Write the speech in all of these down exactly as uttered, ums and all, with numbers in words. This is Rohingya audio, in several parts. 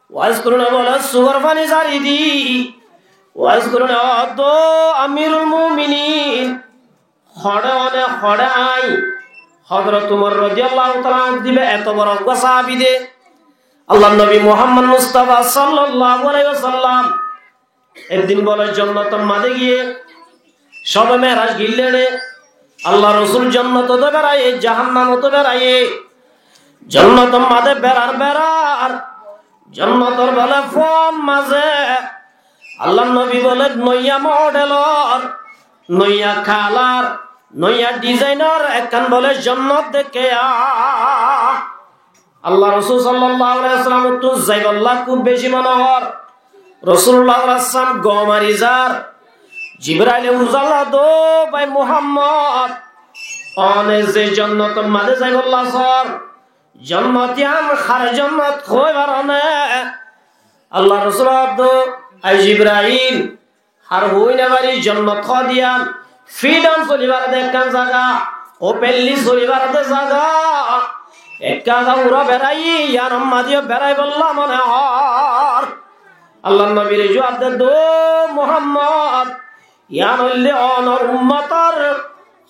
Waz goró né bóle sugor faní zari di. Waz goró né, ó do Amirul Muminin. Hoçé one, hoçé añí. Hozrot Umar rodiyallahu taala anhu dibe eto boro uggwá sahabi de. Allar nobi Muhammad Mustafa sallallahu alaihi wasallam ek din bóle jonnotor maze giyé, sóbe Me'raj gillé de, Allar Rosul jonnot ot beraiyé, jahannam ot beraiyé, jonnot maze berar berar, jonnotor bóle fon maze Allar nobi bóle noiya modelor, noiya kalar, noiya dizainor ekkán bóle jonnot deikké. Allar Rosul sallallahu alaihi wasallam ottu zaibálla kúb beci mone hoór. Rosulullah sallallahu alaihi wasallam gom mari zar. Jibraile fusár, do bái Muhammod, one ze jonnotor maze zaibálla sór, jonnot yián har jonnot hoi faro né? Allar Rosul hoór, do ai Jibrail, har hoi no fari, jonnot hoó de yián fíth on soli fare de ekkán zaga, ópelli soli fare de zaga, ekká zaga fura beraiyí, yián or maze yó beraibálla mone hoór. Allar nobire juab de, do Muhammod, yián óilde onor ummotor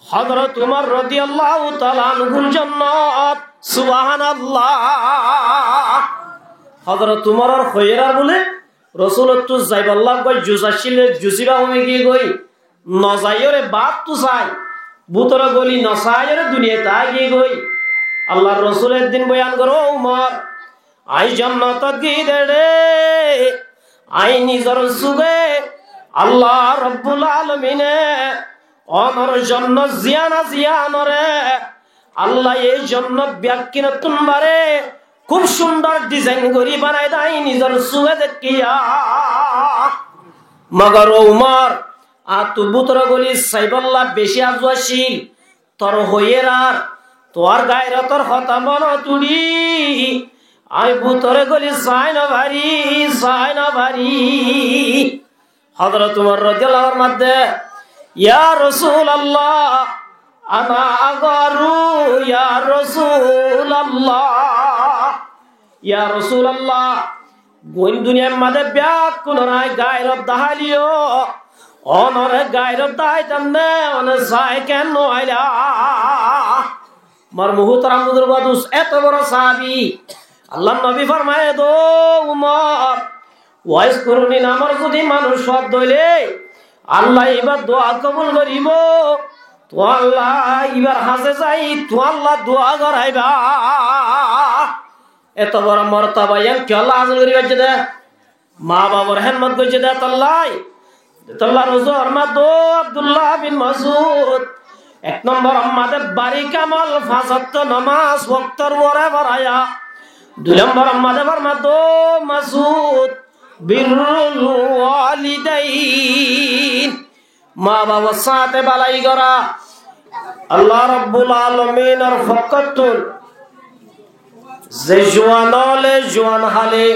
Hozrot Umar rodiyallahu taala anhur jonnot. Subhanallah. Hozrot Umaror hoiyérar bóle Rosul ottu zaibálla uggwá jus accíl, jus íba homi giyé goi. No zaiyóre baáttu sai, bútore goli no saiyóre duniyait aái giyé goi. Allar Rosule ek din boyan goré, ó Umar, añí jonnotot giyí de re, añí nizor suge Allah Rabbul Alamine onor jonnot ziyán asé yiánoré, Allaye jonnot biyakkínottún baré kúb cúndor dizain gorí banai de, añí nizor suge deikké. Mogor ó Umar, añáttu bútore goli saibálla beci arzu accíl, tor hoiyérar, tuáñr gairotor hotá monot uçí añí bútore goli sai no fari, sai no fari. Hozrot Umar rodiyallahu anhu formar de, ya Rosulallah, ana agaru, ya Rosulallah. Ya Rosulallah, goil duniyair maze bekkúnore gairot daháiliyó, onore gairot daháitam de, one sai ken no aila? Mor muhtaram buzurg dust, eto boro sahabi, Allar nobi formaiyé de, ó Umar, Wais Koroni namor zodi manúc fot dóile, Allah ibar dua kobul goribo. Tuáñlla ibar hañse zai, tuáñlla dua goraiba. Eto boro mortaba yián kiyólla hásil gori faijjé de? Maa bafor hédmot goijjé de tollá. Tollá ruzu hormat do Abdullah bin Masud. Ek nombor or maze bari kamol, fañs wokto nomaz woktor uore foraiya. Dui nombor or maze format do Masud, birrul walidain. Maa bafor sáñte balai gora. Allah Rabbul Alaminor fokkottún ze juwan óle, juwan hále,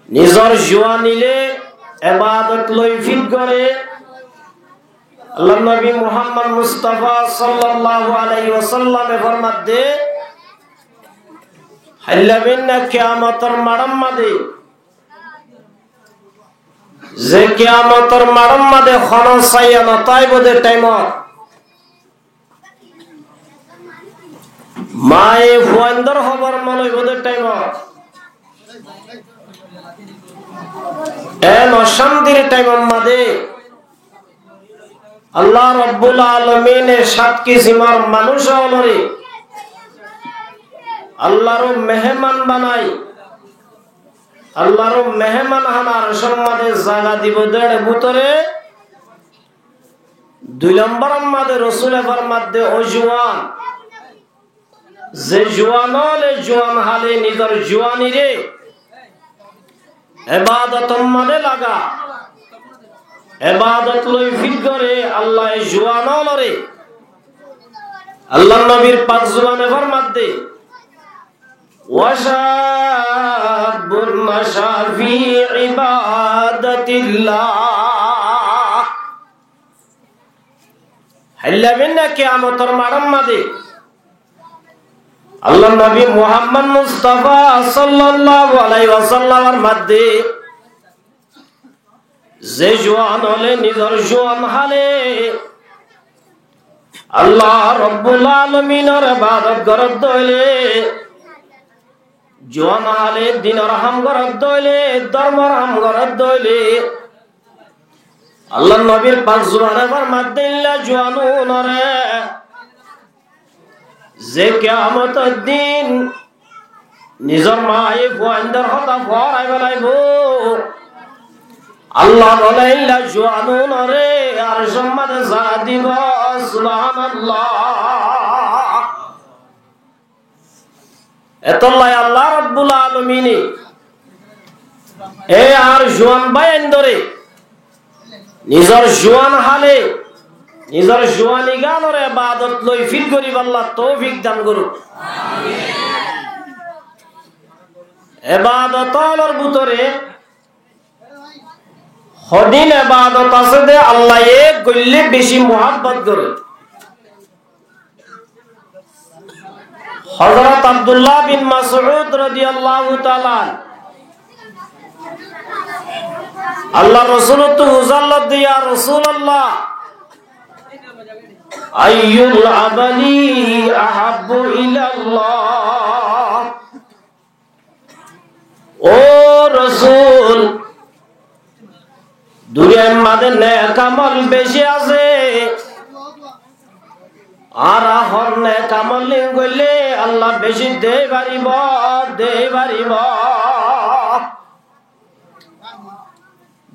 nizor juwanire ebadot loi fit gore, Allar nobi Muhammad Mustafa sallallahu alaihi wasallame format de, hailla binna kiyamotor maçor maze, ze kiyamotor maçor maze hono saiya no táibo de thaimot, maye fuaindor hóbor no loibo de thaimot, en ocántir thaimor maze Allah Rabbul Alamine sát kisimor manúc ólore Allar meheman banai, Allar meheman hánar sommaze zaga dibo de, bútore dui lombor or maze Rosule format de, ó juwan, ze juwan óle, juwan hále nizor juwanire ebadotor maze laga, ebadot loi fit gore, Allah e juwan ólore, Allar nobir pak zubane format de, wa shabbun nasha'a fi ibadatillah. Hailla binna kiyamotor maçor maze Allar nobi Muhammod Mustafa sallallahu alaihi wasallamor madde ze juwan óle nizor juwan hále Allah Rabbul Alaminor ebadot goródde óile, juwan hále dinor ham goródde óile, dórmor ham goródde óile, Allar nobir pak zubane formadde, illa juwanunore ze kiyamotor din nizor maye fuaindor hotá forai felaibo, Allah bole illa juwanunore Arcor maze zaga dibo. Subhanallah. Etolla Allah Rabbul Alamine e añár juwan báiyaindore nizor juwan hále, nizor juwaniganor ebadot loi fit goríballa toufik dan gorouk. Ebadot ólor bútore hodún ebadot asé de Allaye goille beci muhabbot gore. Hozorot Abdullah bin Masud rodiyallahu taala anhu Allar Rosulottu fusár lodde, "Ya Rosulallah, ayyul amali ahabbu ilallah?" Ó Rosul, duniyair maze nek amol beci asé, añára hon nek amol goille Allah beci dei faribo, dei faribo.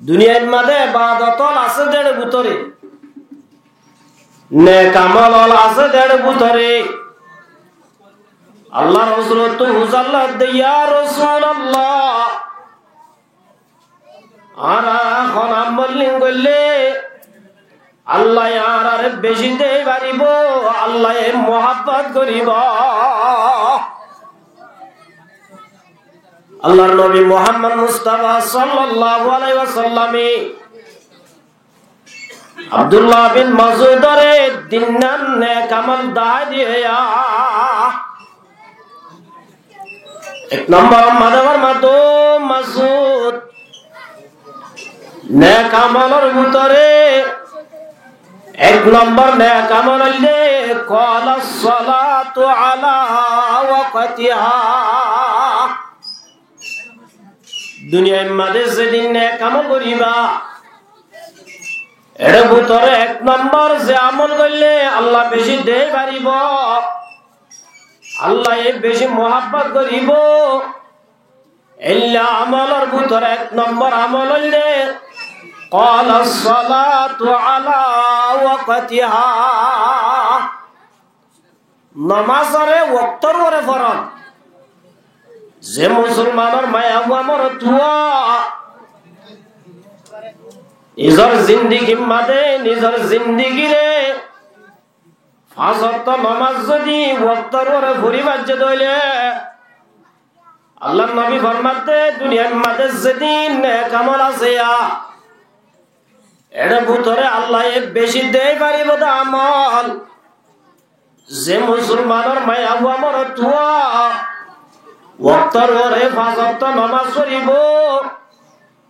Duniyair maze ebadot ól asé de bútore, nek amol ól asé de bútore, Allar Rosulottu fusár lodde, "Ya Rosulallah, añára hon amol goille Allaye añárare beci dei faribo, Allaye muhabbot goribo?" Allar nobi Muhammod Mustafa sallallahu alaihi wasallame Abdullah bin Masudore tinnán nek amol dahái diye. Ek nombor maze formadde, Masud, nek amolor bútore ek nombor nek amol óilde, qala salatu ala waqtiha. Duniyair maze zedin nek amol goriba, er bútore ek nombor ze amol goille Allah beci dei faribo, Allaye beci muhabbot goribo, eilla amolor bútore ek nombor amol óilde, qala salatu ala waqtiha. Nomazore woktor uore foron. Ze musolmanor maiyafuwa morotfuwa nizor zindigir maze, nizor zindigire fañs wokto nomaz zodi woktor uore fori faijje de óile, Allar nobi formadde, duniyair maze zedin nek amol asé, er bútore Allaye beci dei faribo de amol. Ze musolmanor maiyafuwa morotfuwa woktor uore fañs wokto nomaz foribo,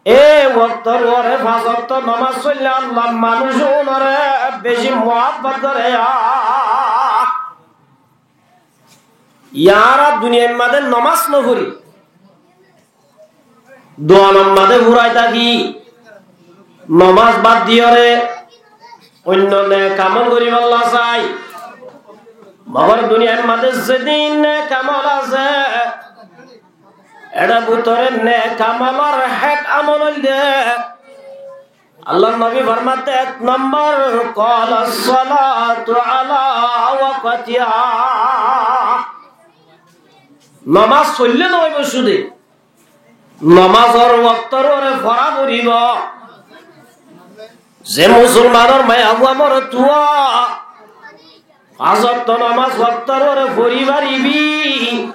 e woktor uore fañs wokto nomaz foille Allah manúc unore beci muhabbot gore. Añára duniyair maze nomaz no fori, duwanor maze furai táki, nomaz bad diyore oinno nek amol goriballa sai. Mogor duniyair maze zedin nek amol asé, er bútore nek amolor hek amol óilde, Allar nobi formadde ek nombor, qala salatu ala waqtiha. Nomaz foille no óibo cúde, nomazor woktor uore fora foribo. Ze musolmanor maiyafuwa morotfuwa fañs wokto nomaz woktor uore fori faribi,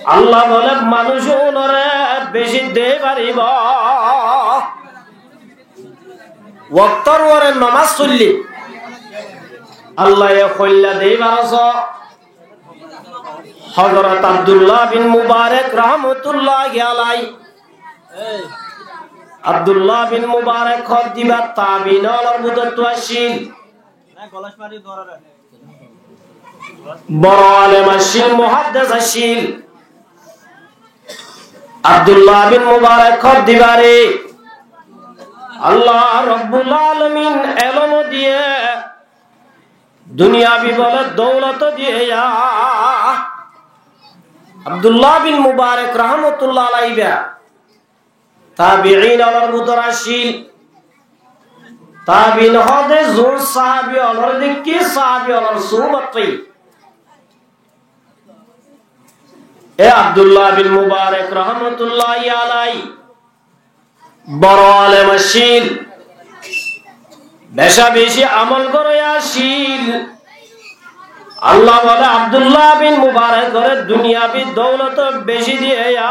Allah bole manúc unore beci dei faribo. Woktor uore nomaz foille Allaye hoilla dei faribo. Hozorot Abdullah bin Mubarek rahmatulláhi alai. Abdullah bin Mubarek hoddíba tabiin ólor bútottu accíl. Boro alem accíl, muhaddes accíl. Abdullah bin Mubarek hoddíbare Allah Rabbul Alamin elom diye, duniyabi bole doulot diye ya. Abdullah bin Mubarek rahmatullah alaihi ba tabiin ólor bútore accíl. Tabiin hóde zun sahabi ólor dekí, sahabi ólor suhbot fai. E Abdullah bin Mubarek rahmatulláhi alai boro alem accíl, beca beci amol goróya accíl. Allah bole Abdullah bin Mubarekore duniyabi doulot beci diye ya.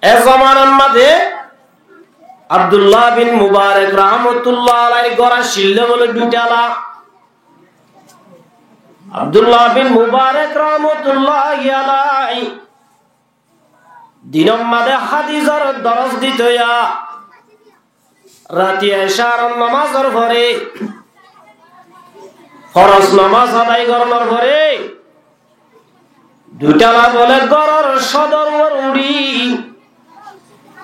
E zomanar máze Abdullah bin Mubarek rahmatullah alair gór accíl de bole dui tala. Abdullah bin Mubarek rahmatullah alai dinor máze hádisor doros dito ya. Rati ecar nomazor fore, foros nomaz adai gorónor fore, dui tala bole góror sodor uore uçí,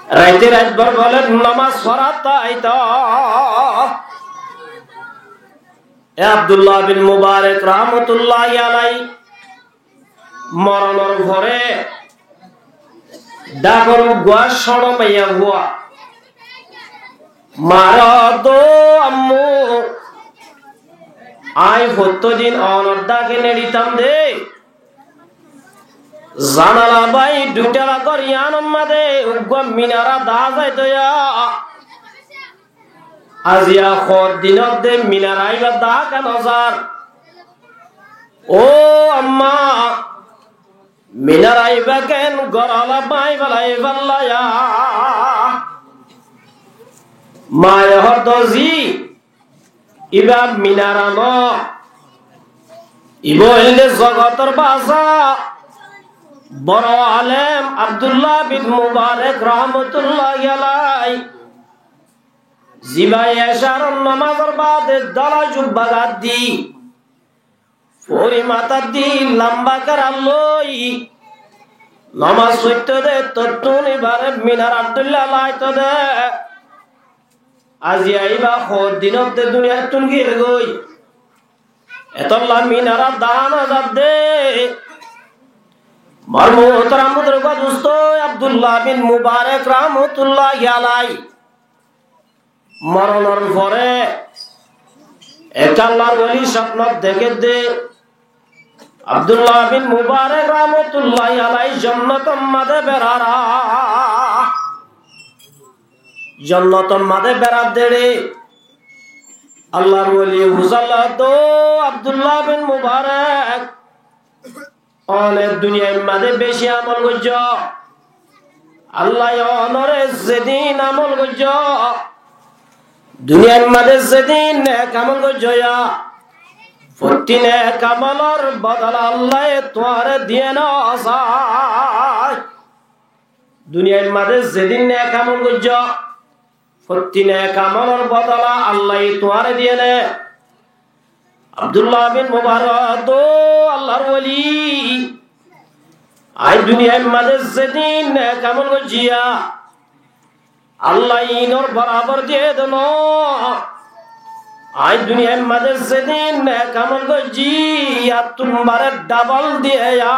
raite raitbor bole nomaz foratta aito. E Abdullah bin Mubarek rahmatullah alai moronor fore dhákor uggwá cóñço maiyafua mare hoó, "Ammu, añí fottí din onor dháke neçitam de. Zanala bái dui tala gór yíanor máze uggwá minara dahá zaito ya. Aziya hoddinot de minara ibá dahá no zar. Ó amma, minara ibá ken gór ala bái félai félaiya?" Maye hoó de, "Zi, ibá minara no. Ibá óilde zogotor basa boro alem Abdullah bin Mubarek rahmatullah alai. Ziba ecar nomazor bade dóla jubba gáddi, fori mataddi lamba keram loi nomaz foitto de, tottún ibáre minarat dóilla laito de. Aziya ibá hoddinot de duniyattún giyé goi. Etolla minara dahá no zadde." Mor muhtaram buzurgo dustó, Abdullah bin Mubarek rahmatullah alai moronor fore ek Allar wali sopnot dekédde, Abdullah bin Mubarek rahmatullah alai jonnotor máze berar. Jonnotor máze berar dere Allar wali fusár lodde, "Abdullah bin Mubarek, one duniyair máze beci amol goijjó. Allaye onore zedin amol goijjó, duniyair máze zedin nek amol goijjó ya, fottí nek amolor bodola Allaye tuáñre diye no sai. Duniyair máze zedin nek amol goijjó, fottí nek amolor bodola Allaye tuáñre diye ne." Abdullah bin Mubarek hoó, "Allar wali, añí duniyair máze zedin nek amol goijjí ya, Allaye inor borabor diye de no. Añí duniyair máze zedin nek amol goijjí, yíattún bare dhabol diye ya.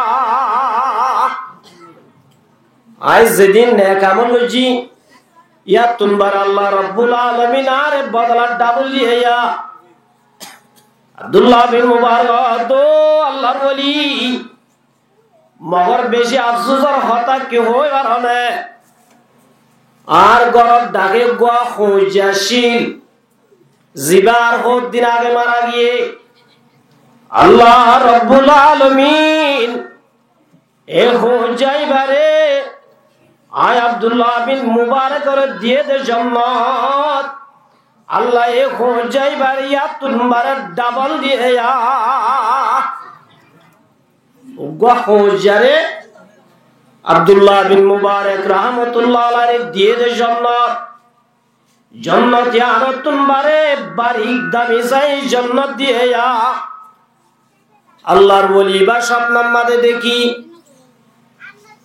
Añí zedin nek amol goijjí, yíattún bare Allah Rabbul Alamin añáre bodola dhabol diye ya." Abdullah bin Mubarek hoó de, "Allar wali, mogor beci afsusor hotá ki hoói faron né? Añár górot dhake eggúa hoijja accíl, zibá añár hoddin age mara giyé. Allah Rabbul Alamin e hoijja ibáre añí Abdullah bin Mubarekore diye de jonnot. Allaye e hoijja ibáre yíattún bare dhabol diye ya." Uggwá hoóñijjaré Abdullah bin Mubarak rahmatullah alaire diyé de jonnot. Jonnot yíanottún bare barik dami sai jonnot diyé yá. Allar woli ibá sopnor mazé dekí,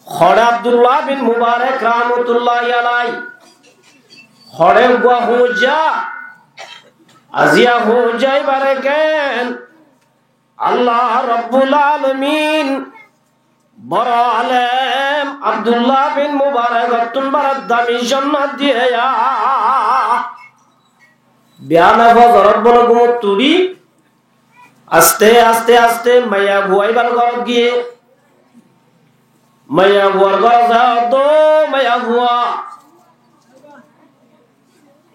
hoçé Abdullah bin Mubarak rahmatullah alai, hoçé uggwá hoóñijja, aziya hoóñijja ibáre keén Allah Rabbul Alamin boro alem Abdullah bin Mubarak ottún bare dami jonnot diyé yá. Biyáne fozorot bóle gúmot tuçí, aste aste aste maiyafua ibár górot giyé. Maiyafuar górot zai hoódde, ó maiyafua,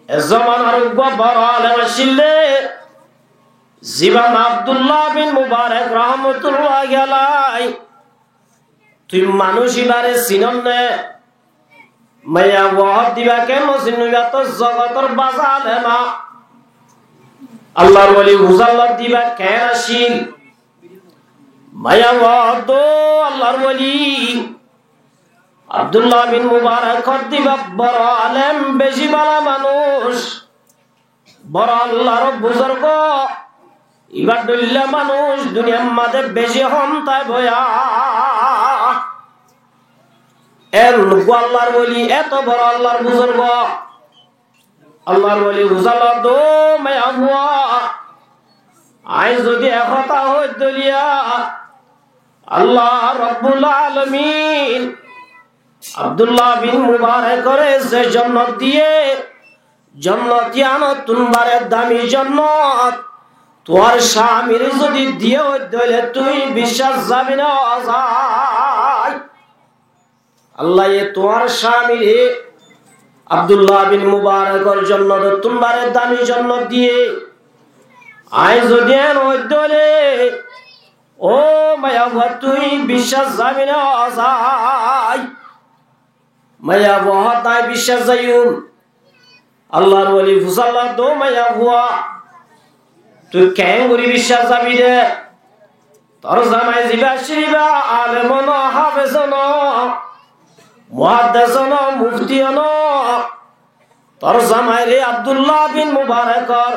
e zomanar uggwá boro alem accíl de, zibá nam Abdullah bin Mubarak rahmatullahi alai. Tui manúic ibáre sinós né? Maiyafua hoódde ibá keén no sinó, ibá to zogotor baza alem. Allar woli fusár lodde ibá keén accíl? Maiyafua hoódde, ó Allar woli, Abdullah bin Mubarak hoódde ibá boro alem, beci bála manúic, boro Allar buzurgo, ibár dhoilla manúic duniyar mazé beci hom táibo yá. Eén uggwá Allar woli, eto boro Allar buzurgo. Allar woli fusár lodde, ó maiyafua, añí zodi e hotá hoóidde óile yá, Allah Rabbul Alamin Abdullah bin Mubarakore ze jonnot diyé, jonnot yíanottún bare dami jonnot, tuáñr camire zodi diyé óidde óile tui biccác zabi no zai. Allaye tuáñr camire Abdullah bin Mubarakor jonnotottún bare dami jonnot diyé. Añí zodi eén óidde óile, ó maiyafua, tui biccác zabi no zai. Maiyafua hoódde, añí biccác zaiyum. Allar woli fusár lodde, ó maiyafua, tui keéngorí biccác zabi de? Tor zamai zibá accíl ibá alem ó no, háfez ó no, muhaddes ó no, mufti ó no. Tor zamaire Abdullah bin Mubarakor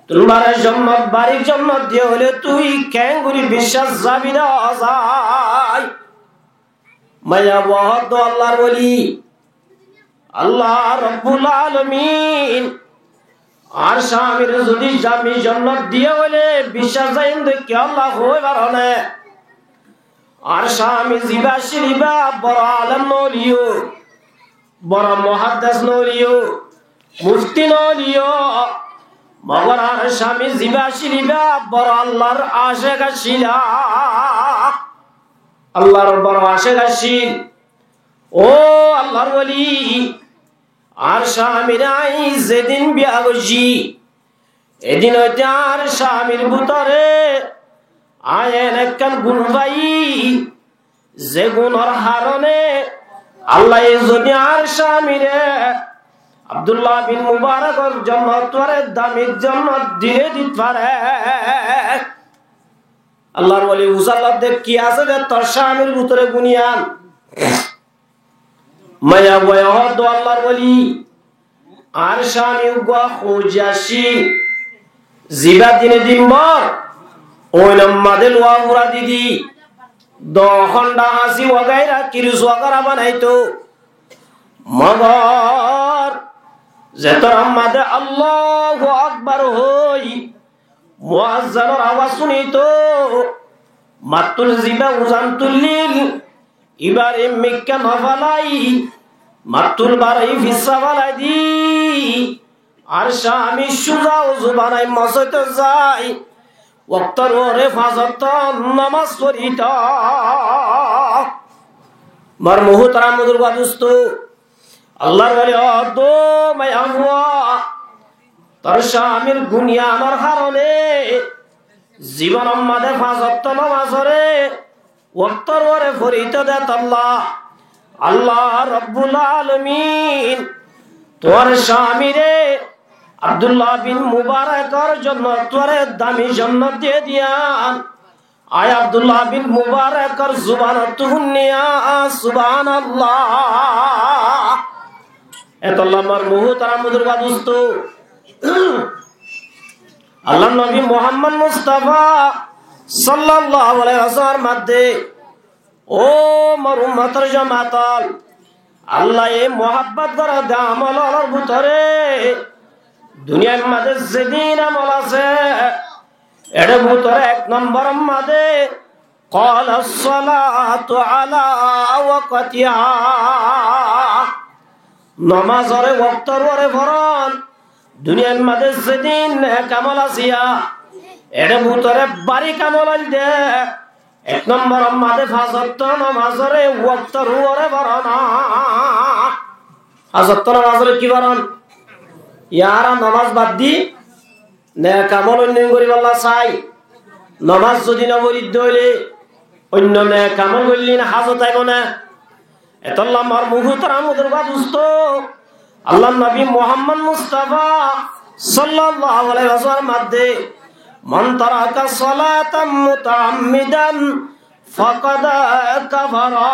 tún bare jonnot, barik jonnot diyé óile tui keéngorí biccác zabi no zai? Maiyafua hoódde, ó Allar woli, Allah Rabbul Alamin añár camire zodi dami jonnot diyé óile biccác zaiyum de kiyólla hoói faro né? Añár cami zibá accíl ibá boro alem no óileyo, boro muhaddes no óileyo, mufti no óileyo, mogor añár cami zibá accíl ibá boro Allar acek accíl. Allar boro acek accíl. Ó Allar woli, añár camire añí zedin biya goijjí, edin óite añár camir bútore añí en ekkán gun faiyí, ze gunor harone Allaye zodi añár camire Abdullah bin Mubarakor jonnottúare dami jonnot diyé dit fare. Allar woli fusár lodde, ki asé de tor camir bútore gun yían? Maiyafuaye hoódde, ó Allar woli, añár cami uggwá hoóñijja accíl, zibá dine din bór oinor mazé luwa fura didi, do honda, hañsí wagaira, kirus wagaira banaito. Mogor zetór mazé Allahu Akbar hoi muazzanor awaz fúnito, mattul zibá uzan tullíl, ibáre mikká no félai, mattul barái fissá félai di, añár cami cúza uzu banai mosóitot zai, woktór uore fañs wokto nomás forito. Mor muhútaram buzurg dustó, Allar woli, ó do maiyafua, tor camir gun yíanor harone zibonor mazé fañs wokto nomásore woktór uore forito de tolla Allah Rabbul Alamin tuáñr camire Abdullah bin Mubarakor jonnottúare dami jonnot diyé de yían. Añí Abdullah bin Mubarakor zubanottu fúinni, subhanallah. Etolla mor muhtaram buzurg dustó, Allar nobi Muhammad Mustafa sallallahu alaihi wasallamor madde, ó mor ummotor jamaat ol, Allaye muhabbot goré de amol olor bútore, duniyair madde zedún amol asé, ere bútore ek nombor madde, qala as-salatu ala waqtiha. Nomazore woktor uore foron. Duniyair madde zedún ek amol asé, ere bútore barik amol óilde, ek nombor madde fañs wokto nomazore woktor uore foron. Fañs wokto nomazore ki foron? Yara nomaz bad di nek amol oinno goríbolla sai. Nomaz zodi no forí de óile, oinno nek amol goille házot aibo né? Etolla mor muhtaram buzurg dustó, Allar nobi Muhammad Mustafa sallallahu alaihi wasallamor madde, man taraka salatan mutaammidan faqad kafara.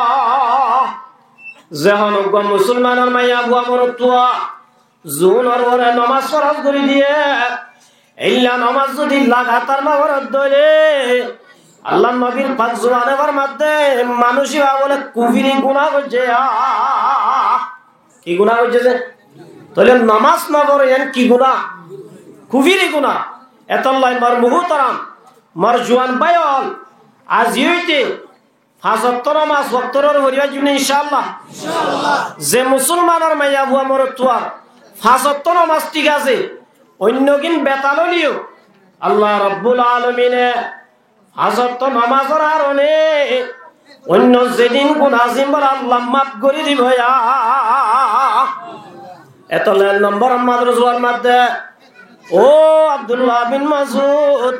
Ze honó uggwá musolmanor maiya fua morotfua zunor uore nomaz foros gorí diye, eilla nomaz zodi lagatar no forer de óile, Allar nobir pak zubane formadde, manúic íba bóle kufiri guná goijjé. Ki guná goijjé ze? Tóile nomaz no fore, iyan ki guná? Kufiri guná. Etolla mor muhtaram, mor juwan bái ol, aijja óite fañs wokto nomaz woktor uore foriba, inshaAllah. Ze musolmanor maiya fua morotfuar fañs wokto nomaz thík asé, oinno gín betal óileyo, Allah Rabbul Alamine fañs wokto nomazor harone oinno zedún guná asé bóle Allah maf gorí dibo. Etolla ek nombor madde, zuban madde, ó Abdullah bin Masud,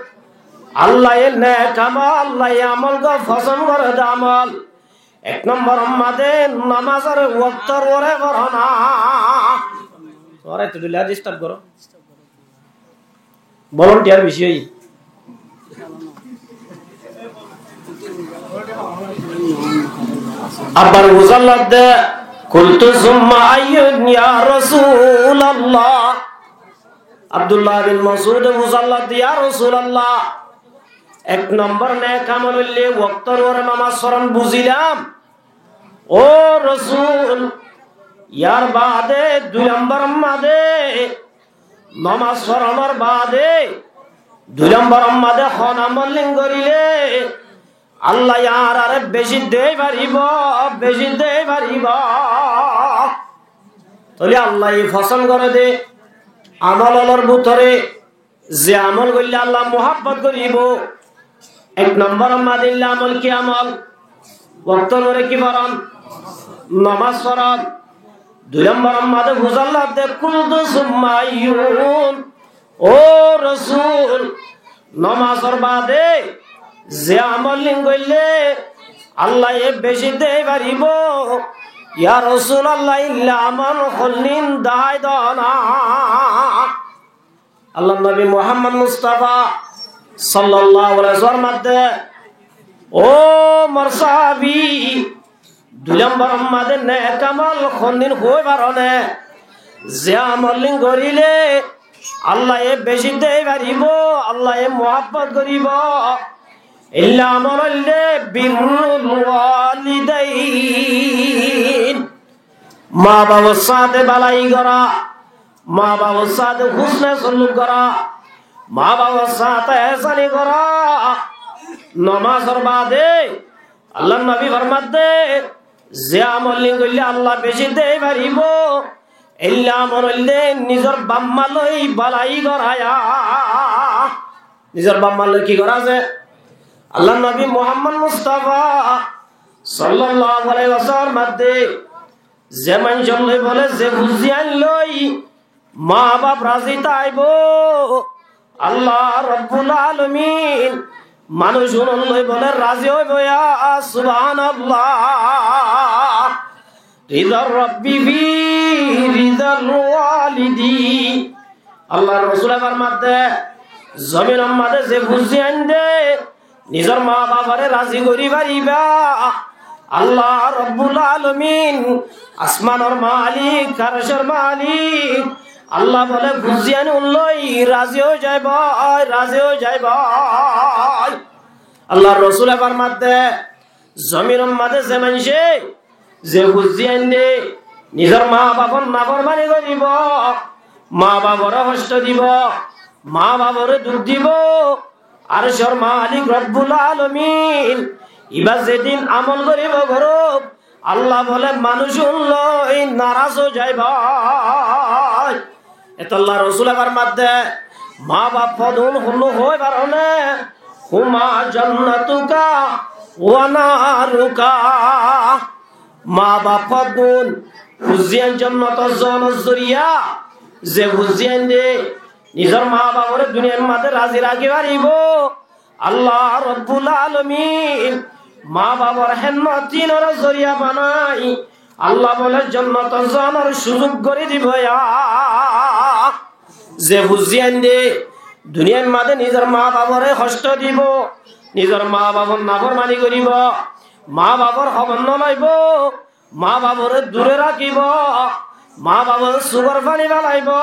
Allaye nek amol, Allaye amol gán fosón goré de amol. Ek nombor madde nomazore woktor uore foron. Tuáñra ettu dilla disturb goró. Volunteer beci óiye. Abbar fusár ladde, qultu summa ayyun ya Rasulallah. Abdullah bin Masude fusár ladde, ya Rasulallah, ek nombor nek amol óilde woktor uore nomaz foron buzilam. Ó Rosul, yar baade dui nombor madde, nomaz foronor baade dui nombor madde hon amol ín goríle Allaye añárare beci dei faribo, beci dei faribo. Tóile Allaye fosón goré de amol olor bútore ze amol goille Allah muhabbot goríbo, ek nombor madde illa amol ki amol? Woktor uore ki foron? Nomaz foron. Dui nombor madde fusár ladde, qultu summa ayyun. Ó Rosul, nomazor baade ze amol ín goille Allaye beci dei faribo, ya Rasulallah, illa amol hollín dahái dona. Allar nobi Muhammad Mustafa sallallahu alaihi wasallam formadde, ó mor sahabi, dui nombor madde nek amol hondin hoi faro né? Ze amol ín goríle Allaye beci dei faribo, Allaye muhabbot goríbo. Illa amol óilde birrul walidain. Maa bafor sáte bálai gorá, maa bafor sáte húsne suluk gorá, maa bafor sáte ehsáni gorá. Nomazor baade Allar nobi formadde, ze amol ín goille Allah beci dei faribo, illa amol óilde nizor bafmaa loi bálai gorá. Nizor bafmaa loi ki gorá ze? Allar nobi Muhammad Mustafa sallallahu alaihi wasallam formadde, ze maincór loi bóle, ze fuain loi maa baf razi táibo, Allah Rabbul Alamin manúic unor loi bóle razi óibo. Ya Subhanallah. Ridar Rabbi fi ridal walidi. Allar Rosule formadde, zominor madde ze fuain de nizor maa baforé razi gorí faribá. Allah Rabbul Alamin, asmanor malik, arcor malik, Allah bóle, fuzziyain loi razi ói zaibói, razi ói zaibói. Allar Rosule formadde, zominor mazé ze maincé ze fuzziyainde nizor maa bafor naformani goríbo, maa baforé hoctó dibo, maa baforé duk dibo, arcor malik Rabbul Alamin ibá zedin amol goríbo gorók, Allah bóle, manúic loi naraz ói zaibói. Etolla Rosule formadde, maa baf fodún honno hoói faroné, huma jannatuka wa naruka. Maa baf fodún, fuzziyain jonnotot zonor zoriya, ze fuzziyainde nizor maa baforé duniyair mazé razi rakí faribó, Allah Rabbul Alamin maa bafor hédmot inoré zoriya banai, Allah bóle, jonnotot zonor cúzuk gorí dibo ya. Ze fuzziyainde duniyair mazé nizor maa baforé hoctó dibo, nizor maa bafor naformani goríbo, maa bafor hóbor no loibo, maa baforé dure rakíbo, maa bafor sukor faní felaibo,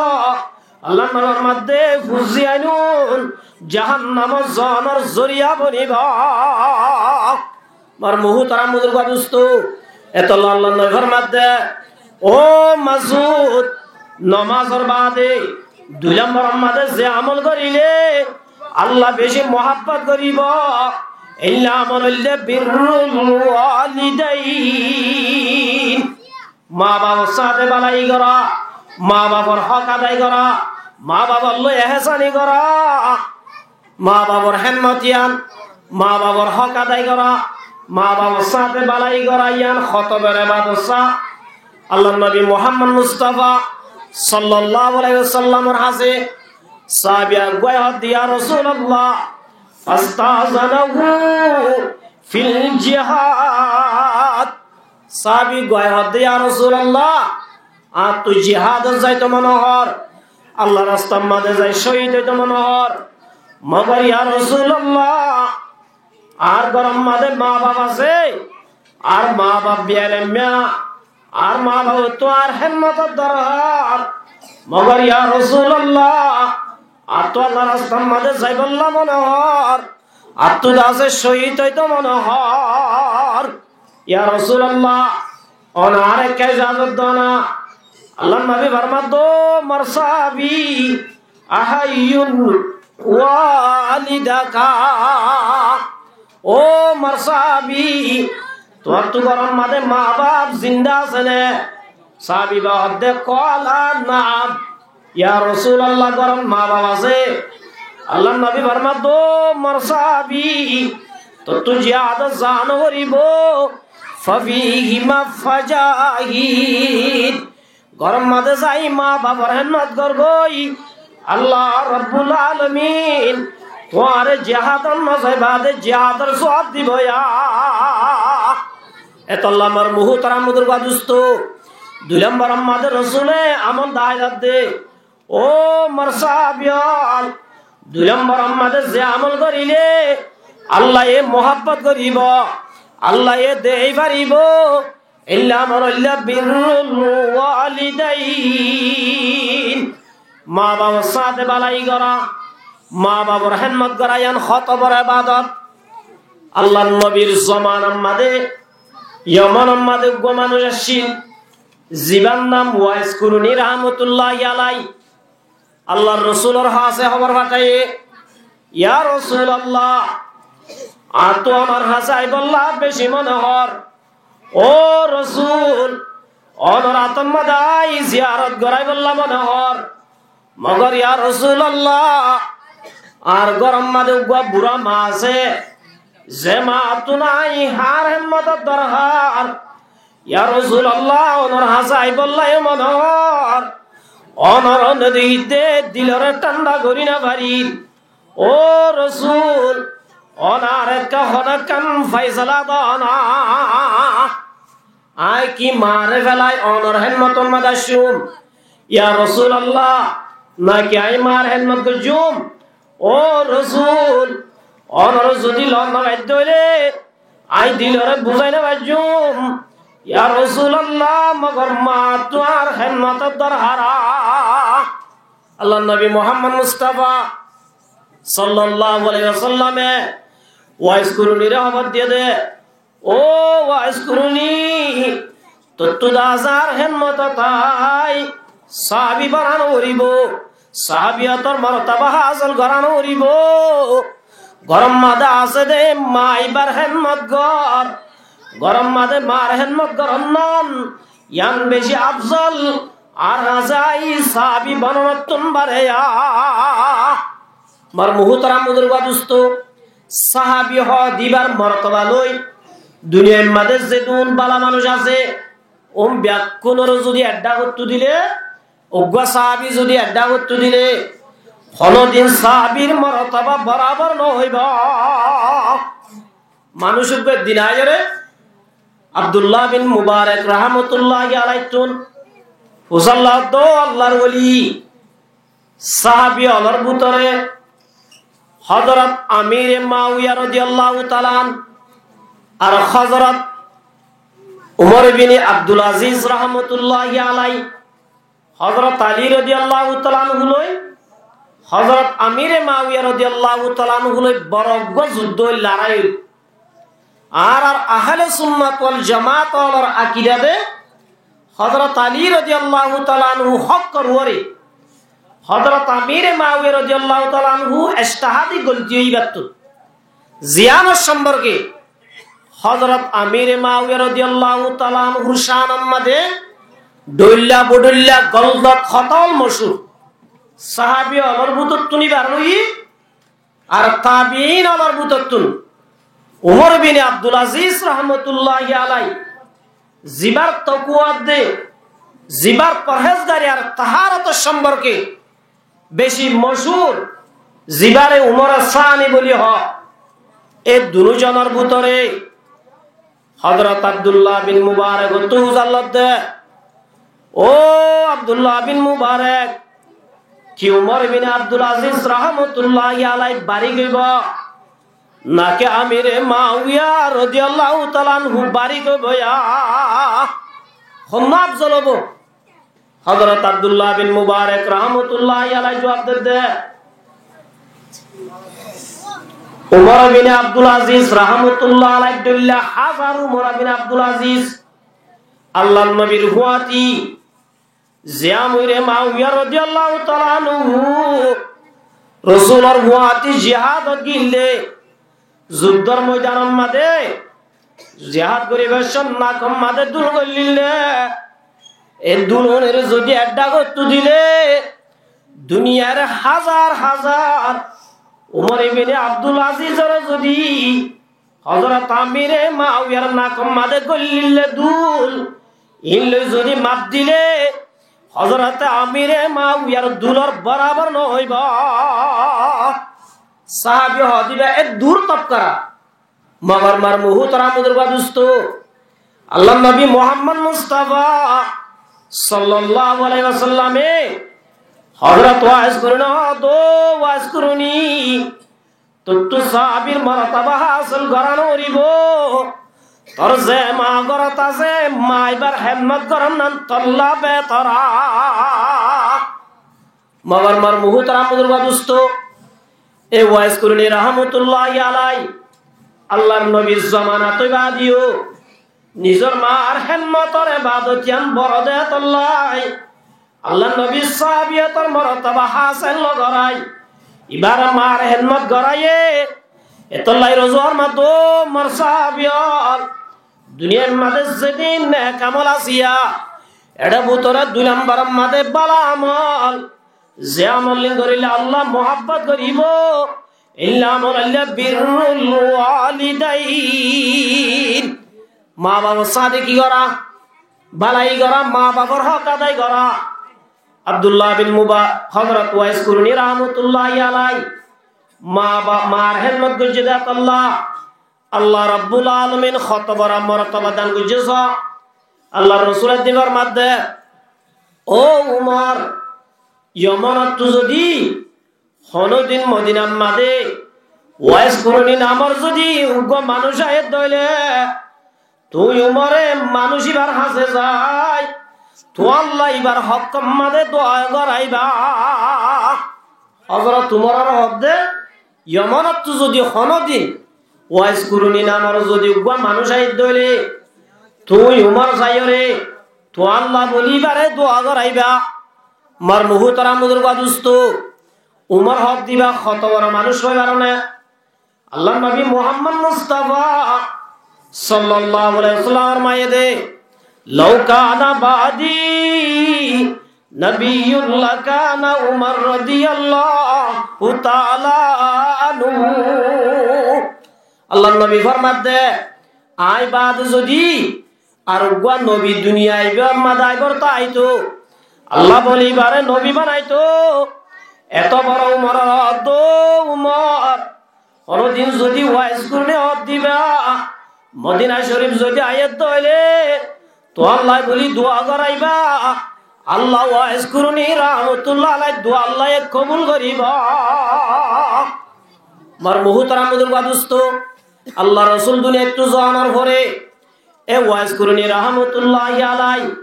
Allar nobi formadde, fuzziyain ún jahannamot zonor zoriya bonibo. Mor muhtaram buzurg dustó, etolla Allar nobi formadde, ó Masud, nomazor baade dui lomboror mazé ze amol goríle Allah beci muhábbot goríbo, éilla amol óilde birrul walidain. Maa bafor sáñte bálai gorá, maa bafor hók adai gorá, maa bafor loi ehsáni gorá, maa bafor hédmot yián, maa bafor hók adai gorá, maa bafor sáñte bálai gorá, yián hoto bor ebadot sá. Allar nobi Muhammod Mustafa sallallahu alaihi wasallamor hañsé sáhabi uggúa hoódde, ya Rosulallah, fastazanahu fil jihad. Sáhabi uggúa hoódde, ya Rosulallah, añáttu jihadot zaito mone hoór, Allar rastar mazé zai cóhid óito mone hoór. Mogor ya Rosulallah, añár góror mazé maa baf asé, añár maa baf biyalemmiya, añár maa bafottú añár hédmotor dorhar. Mogor ya Rosulallah, añáttu Allar rastar mazé zaibolla mone hoór, añáttu de asé cóhid óito mone hoór. Ya Rosulallah, one añáre ekká ijazot dona. Allar nobi formadde, ó mor sáhabi, ahayyun walidaka. Ó mor sáhabi, tuáñrtú góror mazé maa baf zinda asé né? Sáhabi ba hoódde, qala naam. Ya Rosulallah, górot maa baf asé. Allar nobi formadde, ó mor sáhabi, tottú jihadot zano foribó, fafihima fajahid. Góror mazé zai maa bafor hédmot gorgói, Allah Rabbul Alamin tuáñre jihadot no zai baade jihador sóab dibo ya. Etolla mor muhtaram buzurg dustó, dui lomboror mazé Rosule amol dahái zadde, ó mor sáhabi ól, dui lomboror mazé ze amol goríle Allaye muhábbot goríbo, Allaye dei faribó, éilla amol óilde birrul walidain. Maa bafor sáñte bálai gorá, maa bafor hédmot gorá, yián hoto bor ebadot. Allar nobir zomanar mazé Yomonor mazé uggúa manúic accíl, zibár nam Wais Kuruni rahmatullahi alai. Allar Rosulor hañsé hóbor fathaiye, ya Rosulallah, añáttu onor hañsé aibolla beci mone hoór. Ó Rosul, onor añátor mazé ai ziyarot goráibolla mone hoór. Mogor ya Rosulallah, añár góror mazé uggúa burá maa asé, ze maa añáttu nái, añár hédmotor dorhar. Ya Rosulallah, onor hañsé aibolla mone hoór. Onor no dekíte diloré thánda gorí no farir. Ó Rosul, one añáre ekká honó ekkán faisala do na. Añí ki maaré felai onor hédmotor mazé aiccúm? Ya Rosulallah, náki añí maar hédmot goijjúm? Ó Rosul, Ónore zodi lon no faidde óile, añí dilore buzái no faijjum. Ya Rosulallah, mogor maáttu añár hédmotor dorhar. Allar nobi Muhammod Mustafa sallallahu alaihi wasallame wais kurunire hóbor diyé de, ó wais kuruni, tottú de añár hédmot tái sahabi banano foribó, sahabiyotor mortaba hásil gorano foribó. Gór or maze asé de ma ibár hédmot gor, gór or maze mar hédmot goron nan, yián beci afzol. Añár hañsé añí sahabi bananottún bareya. Mor muhtaram buzurg dustó, sahabi hoó de ibár mortaba loi duniyair maze zedún bála manúic asé, um bekkúnore zodi ek dhákottú dile, uggúa sahabi zodi ek dhákottú dile, honodin sahabir mortaba borabor no óibo. Manúic uggúa din aiyóre Abdullah bin Mubarak rahmatullahi alaittún fusár lagedde, ó Allar wali, sahabi ólor bútore Hozorot Amire Muawiya rodiyallahu taala anhu ar Hozorot Umar ibne Abdul Aziz rahmatullahi alai, Hozorot Ali rodiyallahu taala anhu loi, Hozorot Amire Muawiya rodiyallahu taala anhu loi boro uggúa zuddó óil, lorai óil. Añárar ahle sunnat wal jamaat ólor akida de Hozorot Ali rodiyallahu taala anhu hók or uore, Hozorot Amire Muawiya rodiyallahu taala anhu ijtihadi golti óibattú. Ziyán or somporke Hozorot Amire Muawiya rodiyallahu taala anhur cán or maze dhoilla bodhoilla goldot hotá ól mochúr. Sahabi ólor bútottún ibár loi ar tabiin ólor bútottún Umar bin Abdul Aziz rahmatullahi alai zibár tokuwa de, zibár porhézgari ar taharot or somporke beci mochúr, zibáre Umar Sani buli hoó, e dunú zonor bútore Hozorot Abdullah bin Mubarak ottú fusár lodde, ó Abdullah bin Mubarak, ki Umar bin Abdul Aziz rahmatullahi alai barik óibo, naki Amire Muawiya rodiyallahu taala anhu barik óibo ya? Honnúa afzol óibo? Hozorot Abdullah bin Mubarak rahmatullahi alai juab dedde, Umar bin Abdul Aziz rahmatullahi alai dhoilla házar Umar bin Abdul Aziz, Allar nobir fúañti, ze Amire Muawiya rodiyallahu taala anhu Rosulor fúañti jihadot giyólle, zuddór moidanor maze jihad goribar cómot nakor maze dul goillíl de, e dul ónore zodi ek dhákottú dile, duniyair házar házar Umar ibne Abdul Azizore zodi Hozorot Amire Muawiyar nakor maze goillíl de dul, ín loi zodi maf dile, Hozorot Amire Muawiyar dulor borabor no óibo. Sahabi hoó de ibá e dur tobkara. Mogor mor muhtaram buzurg dustó, Allar nobi Muhammod Mustafa sallallahu alaihi wasallame Hozorot Wais Kuruni hoó de, Wais Kuruni, tottú sahabir mortaba hásil gorá no foribó. Tor ze maa górot asé, maa ibár hédmot gorón nan tolla betor. Mogor mor muhtaram buzurg dustó, e Wais Kuruni rahmatullahi alai Allar nobir zomanat óiba diyo nizor maar hédmotor ebadot yián boro de tolla Allar nobir sahabiyotor mortaba hásil no gorái, ibár maar hédmot goráiye. Etolla rozuwar maze de mor sahabi ól, duniyair maze zedún nek amol asé, ére bútore dui lomboror maze bála amol, ze amol ín goríle Allah muhabbot goríbo, ílla amol óilde birrul walidain. Maa bafor sáñte ki gorá? Bálai gorá, maa bafor hók adai gorá. Abdullah bin Muba-, Hozorot Wais Kuruni rahmatullahi alai maa ba-, maar hédmot goijjé de tolla Allah Rabbul Alamin hoto boro mortaba dan goijjé só. Allar Rosule din formar de, ó Umar, Yomon ottú zodi honodin Modinar maze Wais kuruni namor zodi uggwá manúic aiyé dóile, tuñí Umore manúic íbar hañsé zai, tuáñlla íbar hókkor mazé dua goráiba. Hozrot Umoror hoódde, Yomonottu zodi honódin wais kuruni namor zodi uggwá manúic aiyé dóile, tuñí Umor zaiyóre, tuáñlla bóli íbare dua goráiba. Mor muhútaram buzurg dustó, Umor hoódde íba hoto boro manúic hoi faróne? Allar nobi Muhammad Mustafa sallallahu alaihi wasallam formaiye de, "Law kana ba'di nabiyyun lakana Umar radiyallahu ta'ala anhu." Allar nobi formadde, añí baade zodi ar uggwá nobi duniyai ibár mazé aibár táito, Allah bóli ibáre nobi banaito, eto boro Umoror hoódde, Umor, honódin zodi wais kuruni hoódde íba Modina Shorif zodi aiyé dóile, tuáñlla bóli dua goráiba, Allah wais kuruni rahmatullah alaih dua Allaye kobul goríbo. Mor muhútaram buzurg dustó, Allar Rosul duniyaittú zonor fore e wais kuruni rahmatullahi alaih,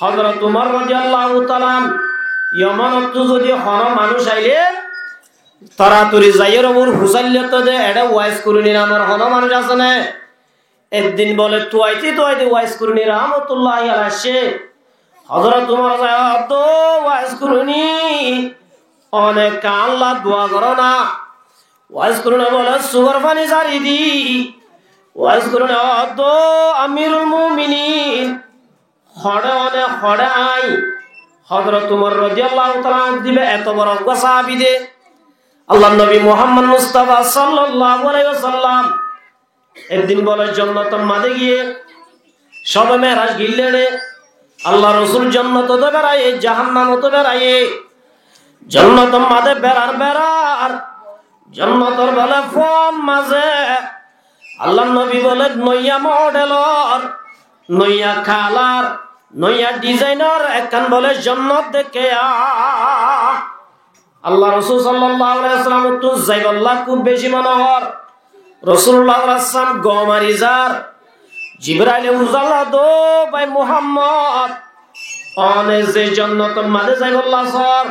Hozrot Umor radiyallahu ta'ala anhu, Yomonottu zodi hono manúic aile, toratori zaiyóre bul fusaillotto de, eçé wais kuruni namor hono manúic asé né? Eddin bole tuaite tuaite wais kuruni rahmatullahi alaih aiccé. Hozrot Umor zai hoódde, wais kuruni, one kaálla dua goró na? Wais kuruni bole, sukor fani sári di. Wais kuruni hoódde, Amirul Muminin, hoçé one, hoçé añí? Hozrot Umor radiyallahu ta'ala anhu dibe eto boro uggwá sahabi de, Allar nobi Muhammad Mustafa sallallahu alaihi wasallam eddin bole jonnotor mazé giyé, sóbe Me'raj gillé de, Allar Rosul jonnotot beraiye, jahannamot beraiye, jonnotor mazé berar berar, jonnotor bole fon mazé Allar nobi bole noiya modelor, noiya kalar, noiya dizainor ekkán bole jonnot dekkíya. Allar Rosul sallallahu alaihi wasallamottu zaibálla kúb beci mone hoór. Rosulullah sallallahu alaihi wasallam gom mari zar. Jibraile uzalla do, bái Muhammod, one ze jonnotor mazé zaibálla sór,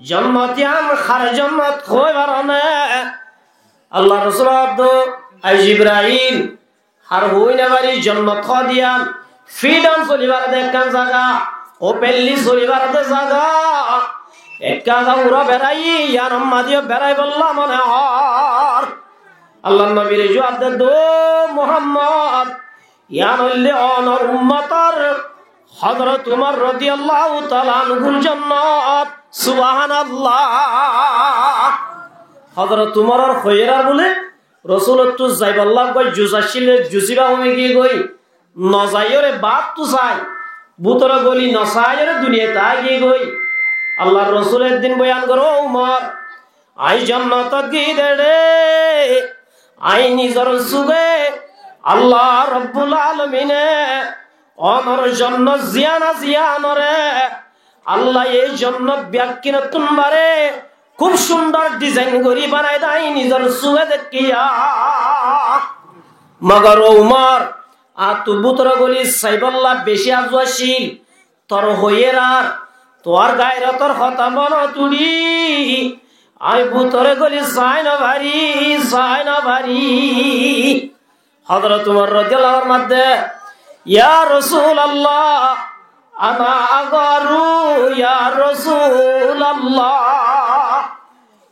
jonnot yián har jonnot hoi faróne? Allar Rosul hoódde, ai Jibrail, har hoi no fari, jonnot hoódde yián fídan soli fare de ekkán zaga, ófelli soli fare de zaga, ekká zaga ura berai, yián mazé yó berai bolla mone hoór. Allar nobire juab de, do Muhammod, yián óilde onor ummotor Hozrot Umar rodiyallahu taala anhur jonnot. Subhanallah. Hozrot Umaror hoiyérar bóle Rosulottú zaibálla uggwá jus accíl, jus íba homi giyé goi. Nozaiyóre baáttu sai, bútore goli nosaiyóre duniyait aái giyé goi. Allar Rosule eddin boyan goré, ó Umar, añí jonnotot giyí de ré, añí nizor suge Allah Rabbul Alamine onor jonnot ziyán asé yíanoré, Allaye jonnot biyakkínottún baré kúb cúndor dizain gorí banai de, añí nizor suge dekkíya. Mogor ó Umar, añáttu bútore goli saibálla bicí azu accíl, tor hoiyérar, tuáñr gairotor hotá monot uçí, añí bútore goli sai no fari, sai no fari. Hozrot Umar rodiyallahu anhu formadde, ya Rosulallah, ana agaru, ya Rosulallah.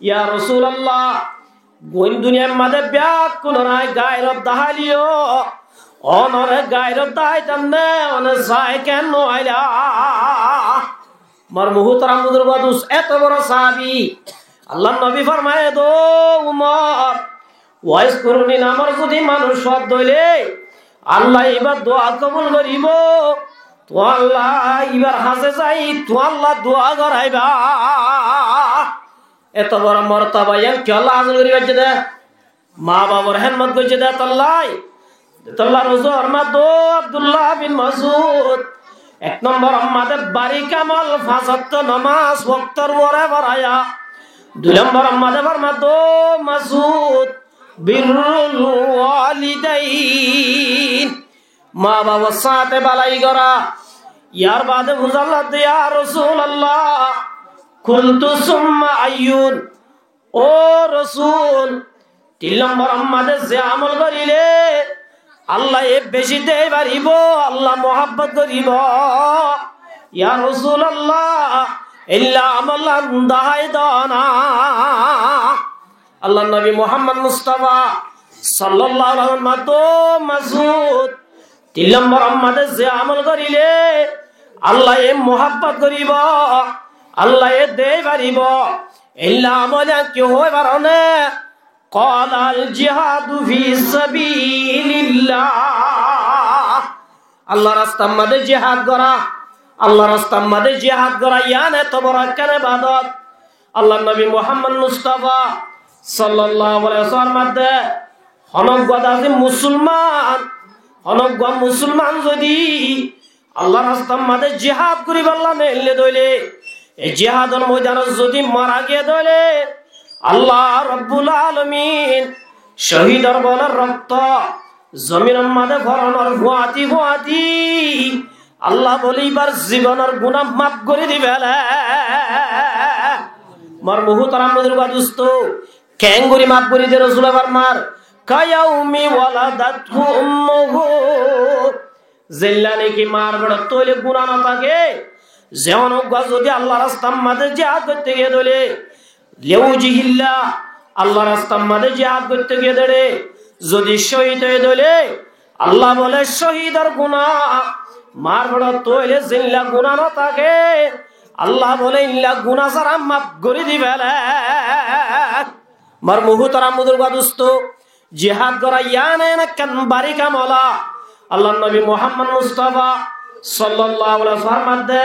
Ya Rosulallah, goin duniyair mazé bekkúnor añí gairot daháiliyo, onore gairot daháitam né, one sai ken no aila? Mor muhútaram buzurgo dust, eto boro sahabi, Allar nobi formaiyé de, ó Umar, Wais Kuruni namor zodi manúic fat dóile, Allah íbar dua kobul goríbo. Tuáñlla íbar hañsé zai, tuáñlla dua goráiba. Eto boro mortaba yián kiyólla hasil gorí faijjé dé? Maa babor hédmot goijjé dé tollá. Tollá Rosul formadde, Abdullah bin Masud, ek nombor mazé bari kamol, fañs wokto nomaz woktor uore foraiya. Dui nombor mazé formadde, Masud, Birrul walidain, ma babar sáñte balai gorá. Yar baade fusár lodde, ya Rosulallah, kultu summa ayyun? Ó Rosul, tin lombor mazé ze amol goríle Allaye beci dei faribó, Allah muhábbot goríbo. Ya Rosulallah, eilla amol dahái dona. Allar nobi Muhammod Mustafa sallallahu alaihi wasallam, ó Masud, tin lombor mazé ze amol goríle Allaye muhábbot goríbo, Allaye dei faribó, eilla amol yián ki hoi faróne? Qala al jihadu fi sabilillah. Allar rastar mazé jihad gorá, Allar rastar mazé jihad gorá, yián eto boro ekkán ebadot. Allar nobi Muhammod Mustafa sallallahu alaihi wasallam formádde, honó uggwá dasi musolman, honó uggwá musolman zodi Allar rastar mazé jihad goríbolla neille dóile, e jihador moidanot zodi mara giyé dóile, Allah Rabbul Alamin cóhidor bóle rokto zominor mazé foronor fuáñti fuáñti Allah bóle ibar zibonor guná maf gorí di féle. Mor muhútaram buzurg dustó, keéngorí maf gorí de? Rosule formár, kayaumi waladathu ummuhu. Zeilla niki mar feçot óile guná no táke, ze honó uggwá zodi Allar rastar mazé jihad goitté giyé dóile, liwajhillah, Allar rastar mazé jihad goitté giyé dóile zodi cóhid óiye dóile, Allah bóle cóhidor guná, mar feçot óile zeilla guná no táke, Allah bóle eilla guná sára maf gorí di féle. Mor muhútaram buzurg dustó, jihad gorá yián ekkán barík amol. Allar nobi Muhammod Mustafa sallallahu alaihi wasallam formádde,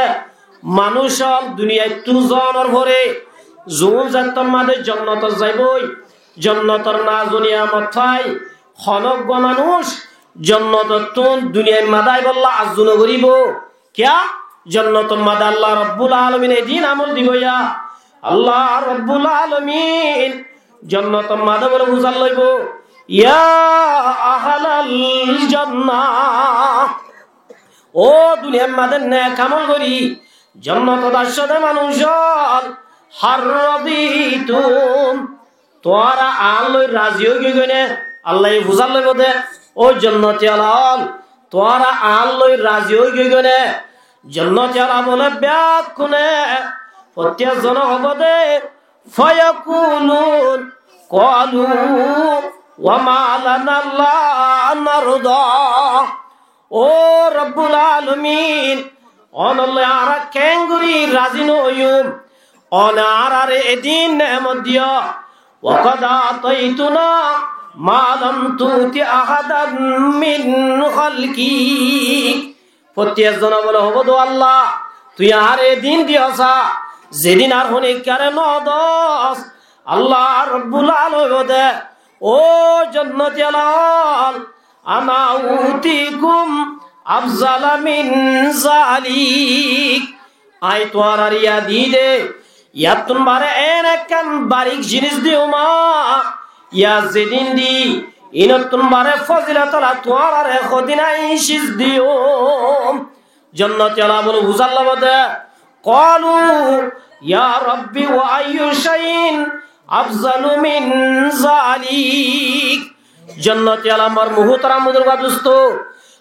manúic ól duniyaittú zonor fore zuún zettór mazé jonnotot zaibói, jonnotor nazu niyamot fai, honó uggwá manúic jonnotottún duniyair mazé aibolla arzu no goríbo. Kiyá? Jonnotor mazé Allah Rabbul Alamin edin amol dibo ya. Allah Rabbul Alamin jonnotor mazé bóle fusár loibo, ya ahlal jannah, ó duniyair mazé nek amol gorí jonnotot aiccó de manúic ól, hal raditum, tuáñra añár loi razi ói giyói né? Allaye fusár loibo de, ó jonnoti ola ól, tuáñra añár loi razi ói giyói né? Jonnoti ola bóle bekkúne, fottí zone hoibó de, fayakulun, qalu wa ma lana la narda. Ó Rabbul Alamin, onor loi añára keéngorí razi no óiyum? One añárare edin neemot diyó. Wa qad ataitana ma lam tu'ti ahadan min khalqik. Fottí zone bóle hoibó de, Allah, tui añáre edin diyós, zedin ar honíkkare no dos. Allah Rabbul Alamin hoibó de, ó jonnoti ola ól, ana utikum afzala min zalik. Añí tuáñrare yá di de, yáttun baré en ekkán barík zinis diyum, yá zedin di, inottun baré fozilot ola tuáñrare hodin añí ciz diyum. Jonnoti ola bóle fusár loibo de, qalu ya Rabbi wa ayyu shay'in afzalu min zalik. Jonnoti ola, mor muhútaram buzurg dustó,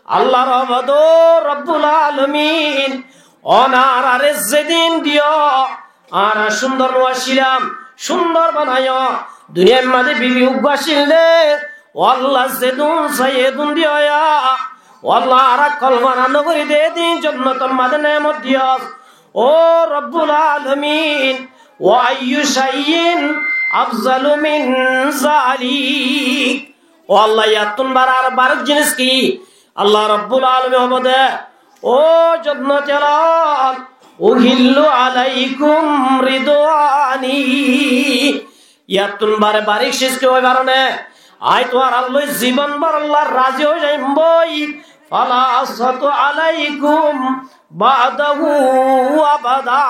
Allahr hoibó de, Rabbul Alamin, one añárare zedin diyó, añára cúndor no accílam, cúndor banaiyó. Duniyair mazé bibi uggwá accíl de, ó Allah, zedún sai edún diyó ya. Ó Allah, añára kolfona no gorí de edin jonnotor mazé neemot diyós. Ó Rabbul Alamin, wa ayyu shay'in afzalu min zalik. Ó Allah, yáttun baré ar barík zinis ki? Allah Rabbul Alamin hoibó de, ó jonnoti ola, uhillu alaikum ridwani. Yáttun baré barík ciz ki ói faronné? Añí tuáñrar loi zibon bórolla razi ói zaiyum boi. Fala askhatu alaikum ba'dahu abada.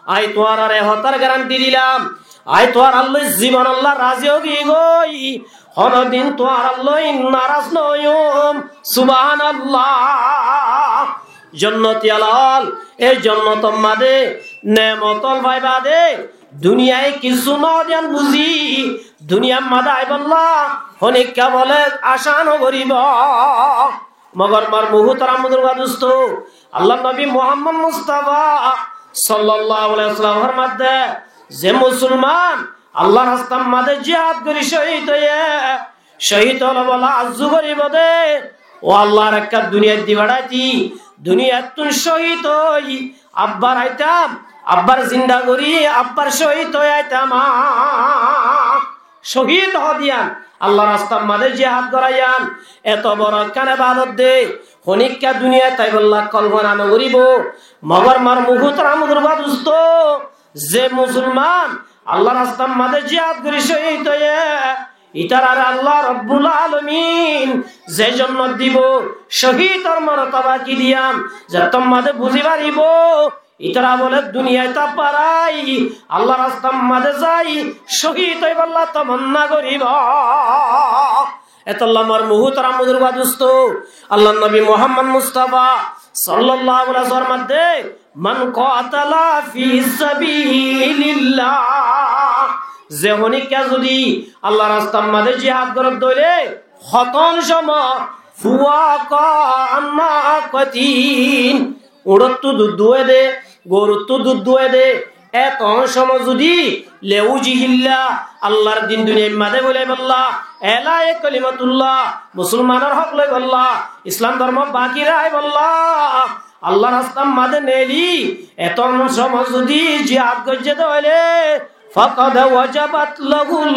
Añí tuáñrare e hotár garanti dilam, Añí tuáñrallói zibonolla razi ói giyói, honodin tuáñrallói naraz noóiyum. Subhánallah. Jonnotiyala ókkol, e jonnotor mazé neemot ókkol faiba de, duniyai kissú no diyan buzí, duniyar mazé aibólla honikka bóle acá no goríbou. Mogor mor muhútaram buzurg dustó, Allar nobi Muhammod Mustafa sallallahu alaihi wasallam formar de, ze musolman Allar rastar mazé jihad gorí cóhid óiye, cóhid óibolla arzu goríbou de, ó Allar ekka duniyait di beçáiti, duniyattún cóhid ói abbar aitam, abbar zinda gorí, abbar cóhid ói aitam. Cóhid hoó diyan, Allar rastar mazé jihad gorá iyan eto boro ekkán ebadot de, honikka duniyait táibolla kolfona no goríbou. Mogor mor muhútaram buzurg dustó, ze musolman Allar rastar mazé jihad gorí cóhid óiye, ítarare Allah Rabbul Alamin ze jonnot dibou, cóhidor mortoba ki diyan, zettót mazé buzí faribóu, ítara bóle duniyait táki farai, Allar rastar mazé zai cóhid óibolla tamanna goríbou. Etolla mor muhútaram buzurg dustó, Allar nobi Muhammod Mustafa sallallahu alaihi wasallam formar de, "Man qatala fi sabilillah", ze honikka zodi Allar rastar mazé jihad gorér de óile, hoton cómot, "fuwaka naqatin", uçóttu dud dúa de, goruttú dud dúa de, eton cómot zodi, "liwajhillah", Allar din duniyair mazé fóilaibolla, "i'la'i kalimatullah", musolmanor hók loibolla, Islam dormo baki rakíbolla Allar rastar mazé neeli, eton cómot zodi jihad goijjé de óile, "faqad wajabat lahul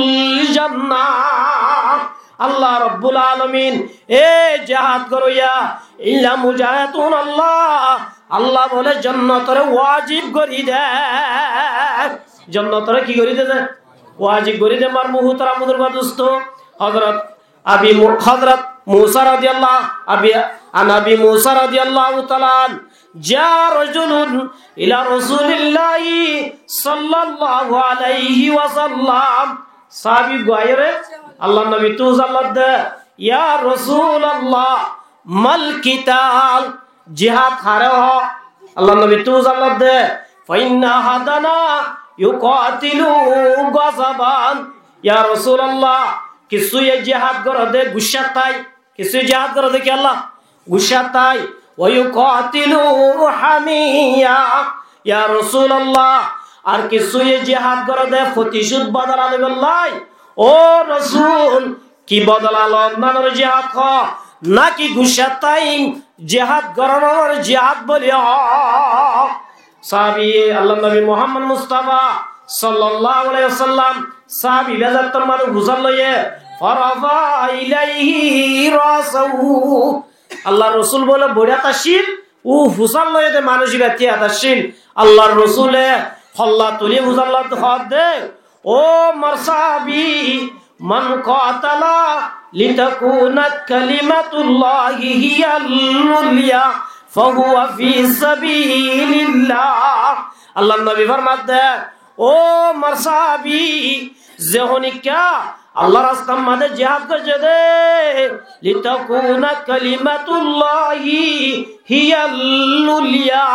jannah". Allah Rabbul Alamin e jihad goróya, illa mujahidun Allah, Allah bóle jonnotore wajib gorí de. Jonnotore ki gorí de ze? Wajib gorí de. Mor muhútaram buzurg dustó, Hozrot Abi Mu-, Hozrot Musa radiyallahu, Abi, an Abi Musa radiyallahu taala anhu, "Jaa rajulun ila Rasulillahi sallallahu alaihi wasallam." Sáhabi uggwá aiyóre Allar nobittú fusár lodde, "Ya Rasulallah, mal qital?" Jihad haré hoó? Allar nobittú fusár lodde, "Fa inna ahadana yuqatilu ghadaban." Ya Rasulallah, kissúye jihad goré de guccát tái. Kissúye jihad goré de kiyólla? Guccát tái. "Wa yuqatilu hamiyya." Ya Rasulallah, ar kissúye jihad goré de foticód bodola loibolla. Ó Rasul, ki bodola loonor jihad hoó, náki guccát tái jihad gorónor jihad bóli hoó? Sáhabi, Allar nobi Muhammod Mustafa sallallahu alaihi wasallam, sáhabi bezattó mazé fusár loiye, "farafa ilaihi ra'sahu." Allar Rosul bóle boiçá táccil, u fusár loiye de manúic iba tiyá táccil. Allar Rosule holla tulí fusár lodde, hoó de, "Ó mor sáhabi, man qatala litakuna kalimatullahi hiyal ulya fahuwa fi sabilillah." Allar nobi formar de, "Ó mor sáhabi, ze honikka Allar rastar mazé jihad goijjé de, litakuna kalimatullahi hiyal ulya."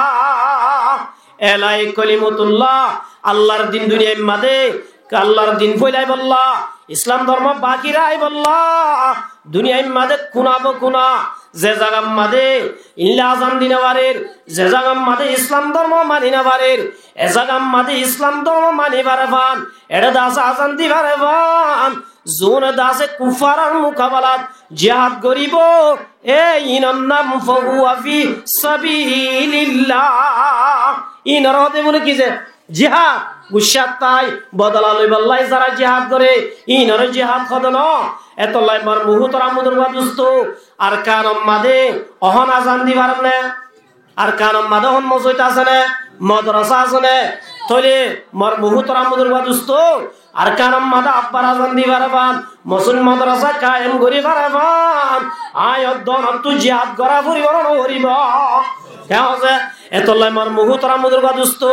I'la'i kalimatullah, Allar din duniyair mazé, Allar din fóilaibolla, Islam dormo baki rakíbolla, duniyair mazé kuna bokuna, ze zagar mazé endilla azan di no farer, ze zagar mazé Islam dormo mani no farer, e zagar mazé Islam dormo mani fare fán, eçé de asé azan di fare fán, zone de asé kuffaror mukabalat jihad goríbou, e inor nam fahuwa fi sabilillah. Inore hoó de bóle ki ze? Jihad. Guccát tái bodola loibolla zara jihad goré, inore jihad hoó de no. Etolla mor muhútaram buzurg dustó, Arkanor mazé ehón azan di farer né? Arkanor mazé ehón mosóit asé né? Modorasa asé né? Tóile mor muhútaram buzurg dustó, Arkanor mazé abbar azan di fare fán, mosóit modorasa kayem gorí fare fán, aññí eddúnottú jihad gorá foribóu né no foribóu? Kiyá hoóde? Etolla mor muhútaram buzurgó dustó,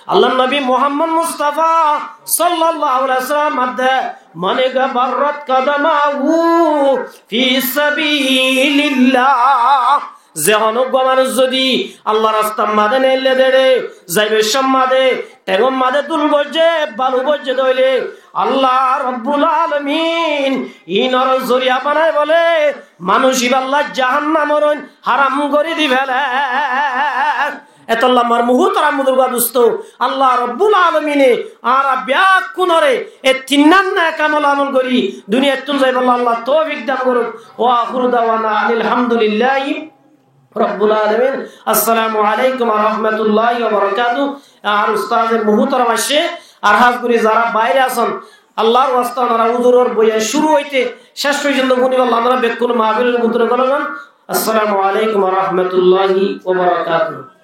Allar nobi Muhammod Mustafa sallallahu alaihi wasallam hoódde, "Man igbarrat qadamahu fi sabilillah." Ze honó uggwá manúic zodi Allar rastar máze neille deçe, zaibar cómot máze, théngor máze dul boijjé, balu boijjé de óile, Allah Rabbul Alamin inor zoriya banai bóle manúic ibálla jahannamor oin háram gorí di féle. Etolla mor muhútaram buzurgó dustó, Allah Rabbul Alamine añára beggúnore e tinnán nek amol amol gorí duniyattún zaibolla Allah toufik dan gorouk. Wa akhiru dawana anil hamdulillahi Rabbil alamin. Assalamu alaikum wa rahmatullahi wa barakatuhu. Ar ustaze muhtaram aiccé, ar hás gorí zará baáre asón, Allar wasta onora huzuror boyan cúru óite céc foijjonto fúnibolla onora bekkún mahfilor bútore gólon. Assalamu alaikum wa rahmatullahi wa barakatuhu.